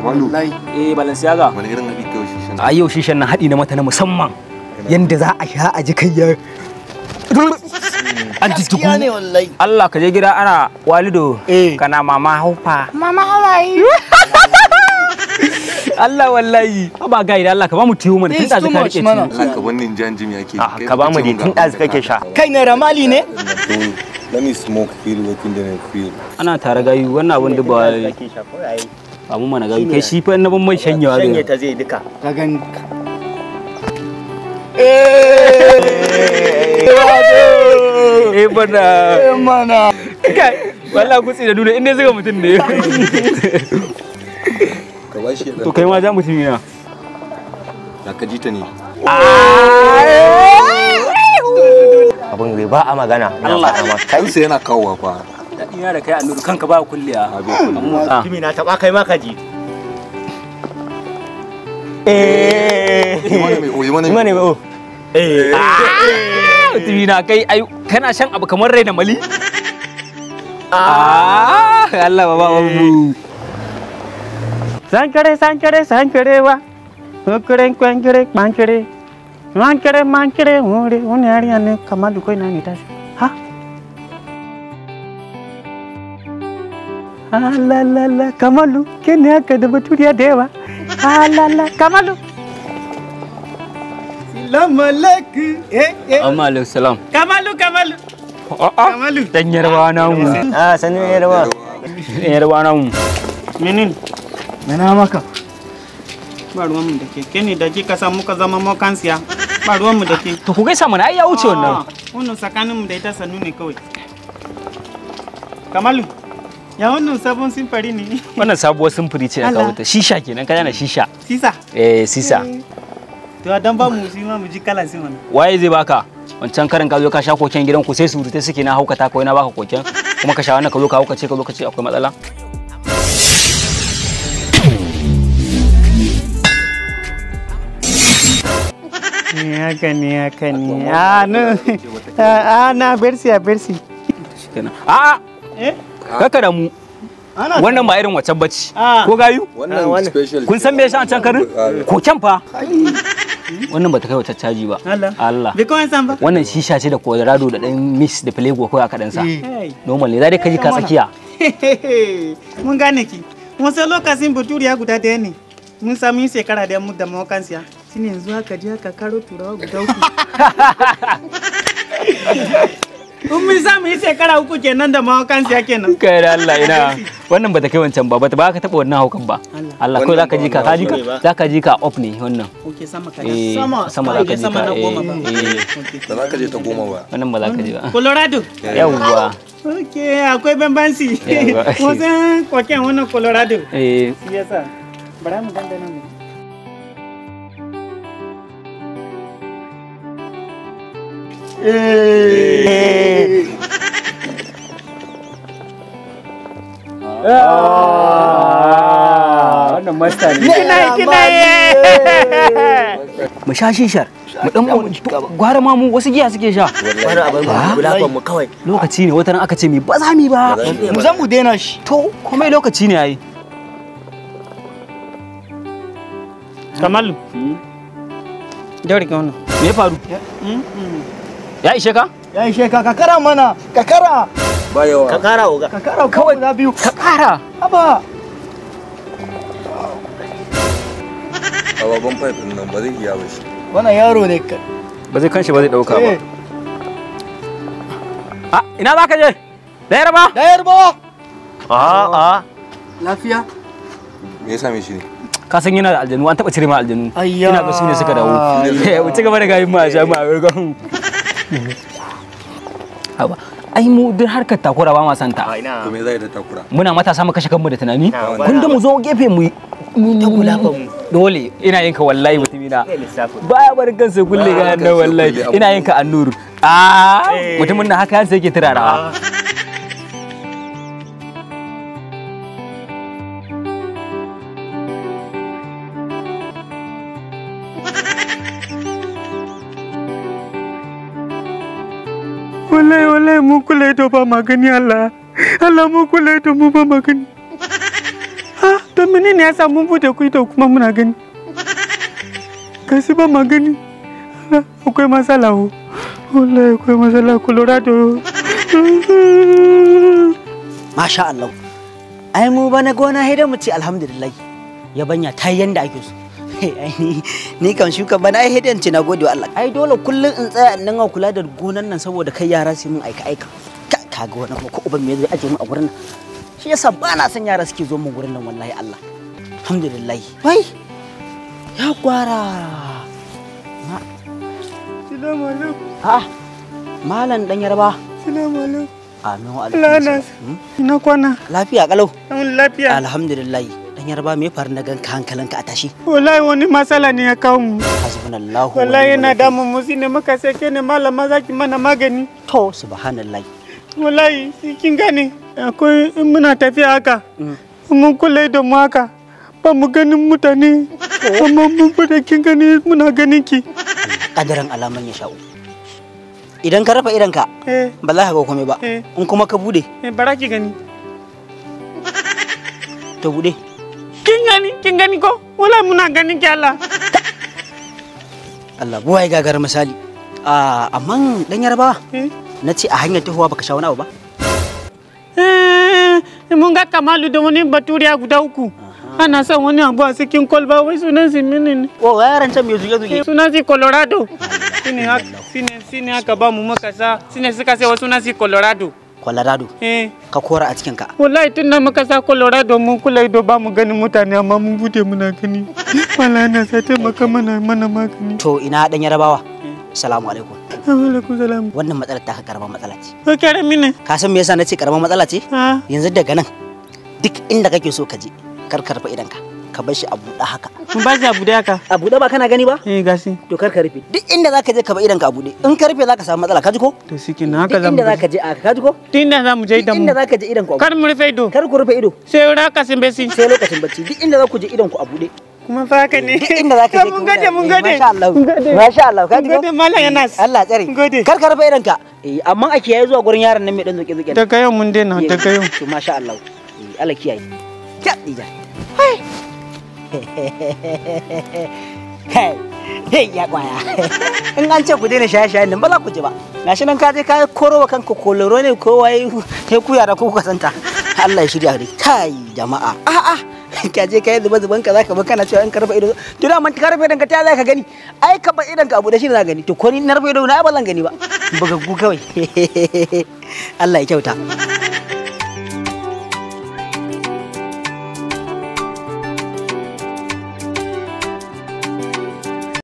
Wallahi. Eh Balenciaga. Wani irin haɗi kai shishan? Ai yau shishan nan haɗi na mata na musamman. Yanda za a sha a ji kai ya an jijjigu. Ne wallahi. Allah ka je gida ana walido kana mama haufa. Mama hawaye. Allah wallahi. Ba ga idan Allah ka ba mu tiyo mana tun da zaka rike tiyo. Allah ka bannin janjim yake. Ka ba mu tun da kake sha. Kai ne ramali ne? Let me smoke feel what in the feel. Ana tare gayu wannan abun da ba ba mu mana gayu kai shi fa na ban mai shanyewa zai. Shanye ta zai duka. Ka gani. Eh bana. Eh mana. Kai wallahi gutsi da dole inda zuga mutun ne. Ka bashi to kai ma ja mutumi na. Ya ka ji ta ne. Abin bai ba a magana. Allah kansa yana kawowa fa. Dadi na da kai annuru kanka ba kulliya. Mutumi na taba kai ma ka ji. Eh. Yi mana mai o. Eh. Mutumi na kai ai kana shan abu kamar rai da mali. Ah Allah baba babu. Sankare sankare sankare wa. Ukure kwankere kwankere. Mankere mankere ure unari ane kamalu koi nani tashi. Ha? Ah la la la kamalu kene aka da baturiya da yawa. Ah la la kamalu. Salam alaikum. Eh eh. Amma alaikum salam. Kamalu kamalu. Kamalu. Dan yarbawa namu. Ah sanin yarbawa. Dan yarbawa namu. Menin? Mena maka. Ba ruwanmu da ke, ke ne da kika sa muka zama makansiya. Ba ruwanmu da ke. To ku gaisa mana ai ya wuce wannan. Wannan tsakaninmu da ita sannu ne kawai. Kamalu, ya wannan sabon simfari ne. Wannan sabuwar simfuri ce da kawo ta. Shisha kenan, ka yana shisha. Sisa? Eh, sisa. To dan ba mu shi ma mu ji kalan sin wannan. Waye zai baka? Wancan karin ka zo ka sha koken gidan ku sai surutai suke na haukata kawai na baka koken. Kuma ka sha wannan ka zo ka haukace ka zo ka ce akwai matsala. Haka ne haka ne. Ah no. Ah na bersi a bersi. Shikenan. A a. Kaka da mu. Wannan ba irin wacan bace. Ko gayu? Wannan special. Kun san me yasa an can karin? Koken fa. Wannan bata kai wata caji ba. Allah. Bai kawai san ba. Wannan shisha ce da Colorado da dan mix da Flego kawai aka dan sa. Normal ne za dai ka ji ka tsakiya. Mun gane ki. Mun san lokacin baturiya guda daya ne. Mun samu yin shekara da mu da mawakansiya. Shine yanzu haka je haka karo turawa guda uku. In mun samu yi shekara uku kenan da mawakansiya kenan. Kai da Allah ina. Wannan bata kai wancan ba, bata ba ka taba wannan haukan ba. Allah kawai zaka ji ka ka ji ka zaka ji ka off ne wannan. Okay sama ka. Sama sama zaka ji ka. Sama na goma ba. Ba za ka je ta goma ba. Wannan ba za ka ji ba. Colorado. Yawwa. Okay akwai bambanci. Mun san koken wannan Colorado. Eh. Shi yasa. Bara mu dandana mu. Wannan masta ne. Kina kina. Mu sha shishar. Mu dan gwara ma mu wasu giya suke sha. Gwara abin gulafan mu kawai. Lokaci ne wata ran aka ce mi ba za mi ba. Mu zan mu daina shi. To komai lokaci ne ai. Kamalu. Daure ka wannan. Me ya faru? Ya ishe ka? Ya ishe ka, ka kara mana, ka kara. Ba yawa. Ka kara oga. Ka kara kawai na biyu. Ka kara. Haba. A babban pipe din nan ba zai iya ba shi. Wannan yaro ne ka. Ba zai kanshi ba zai dauka ba. Ah, ina za ka je? Da yarba? Da yarba. A a. Lafiya? Me ya same shi ne? Ka san yana da aljanu, an taba cire ma aljanu. Ayya. Ina ga su ne suka dawo. Mu ci gaba da gayin ma sha ma ga. Haba. Ai mu duk harkar takura ba ma santa. To me zai da takura? Muna matasa mu kashe kanmu da tunani. Kun da mu zo gefe mu ta mu. Dole ina yinka wallahi mutumina. Baya barin kansa kulle ga nan wallahi. Ina yinka annuru. Ah, mutumin nan haka yansa yake turarawa. Wallahi wallahi mun kula ido ba magani Allah. Allah mun kula ido mu ba magani. Ha? To menene ya sa mun bude ido kuma muna gani? Kasi ba ma gani. Akwai matsala o. Wallahi akwai matsala Colorado. Masha Allah. Ai mu bana gona sai dai mu ce alhamdulillah. Yabanya ta yi yanda ake so. Ni kan shuka bana ai sai dai in ce na gode wa Allah. Ai dole kullun in tsaya in dinga kula da gonan nan saboda kai yara su mun aika aika. Ka ga wannan ko uban me zai aje mu a gurin nan. Shi yasa ba na son yara suke zo mun gurin nan wallahi Allah. Alhamdulillah. Wai. Ya gwara. Salamu alaikum. Ah. Malam dan Yarba. Salamu alaikum. Amin wa alaikum. Lana. Ina kwana. Lafiya kalau. An lafiya. Alhamdulillah. Dan Yarba me faru na ganka hankalinka a tashi? Wallahi wani matsala ne ya kawo mu. Hasbunallahu. Wallahi yana damun mu shine muka sai ke ne malama zaki mana magani. To subhanallah. Wallahi kin gane akwai in muna tafiya haka. Mun kula da mu haka. Ba mu ganin mutane. Amma mun fada kin gani muna ganin ki. Kadaran alaman ya sha'u. Idan ka rufe idonka ba za ka ga komai ba. In kuma ka bude. Bara ki gani. To bude. Kin gani ko? Wallahi muna ganin ki Allah. Allah buwaye gagar misali. Amma dan Yarba na ce a hanyar tahowa baka sha wani abu ba? Mun ga Kamalu da wani baturiya guda uku. Ana son wani abu a cikin kwalba wai sunan shi mene ne? Oh, yaran can mai zuge-zuge. Sunan shi Colorado. Shine aka ba mu muka sa, shine suka ce wasu sunan shi Colorado. Colorado. Ka kora a cikin ka. Wallahi tun da muka sa Colorado mun kula ido ba mu ganin mutane amma mun bude muna gani. Wallahi na sai taimaka mana magani. To ina dan Yarabawa. Assalamu alaikum. Alaikum salam. Wannan matsalar ta ka karamar matsala ce. Ko karami ne. Ka san me yasa nace karamar matsala ce? Yanzu daga nan duk inda kake so ka je kar ka rufe idonka. Ka bar shi a buɗe haka. Mun ba shi a buɗe haka. A buɗe ba kana gani ba? Eh gashi. To kar ka rufe. Duk inda zaka je ka bar idonka a buɗe. In ka rufe zaka samu matsala ka ji ko? To shikenan haka zamu. Duk inda zaka je a ka ji ko? Duk inda zamu je idan mu. Duk inda zaka je idonku a buɗe. Kar mu rufe ido. Kar ku rufe ido. Sai lokacin bacci. Sai lokacin bacci. Duk inda za ku je idonku a buɗe. Kuma fa haka ne. Duk inda zaka je. Mun gode mun gode. Masha Allah. Masha Allah ka ji ko? Gode mallam Anas. Allah tsare. Gode. Kar ka rufe idonka. Eh amma a kiyaye zuwa gurin yaron nan mai dan zuke zuke. Daga yau mun daina daga yau. To masha Allah. Allah kiyaye. Ta dija. Kai, hey ya kwaya. In an ce ku daina shaye-shayen nan ba za ku ji ba. Gashi nan ka je ka koro wa kanka koloro ne ko waye kai ku yara ko kuka santa. Allah ya shirya dai. Kai jama'a. A'a ka je ka yi zuba zuban ka zaka ba kana cewa in ka rufe ido. To da man ka rufe idon ka ta za ka gani. Ai ka bar idon ka abu da shi za ka gani. To ko ni na rufe ido na ba zan gani ba. Bugaggu kawai. Allah ya kyauta.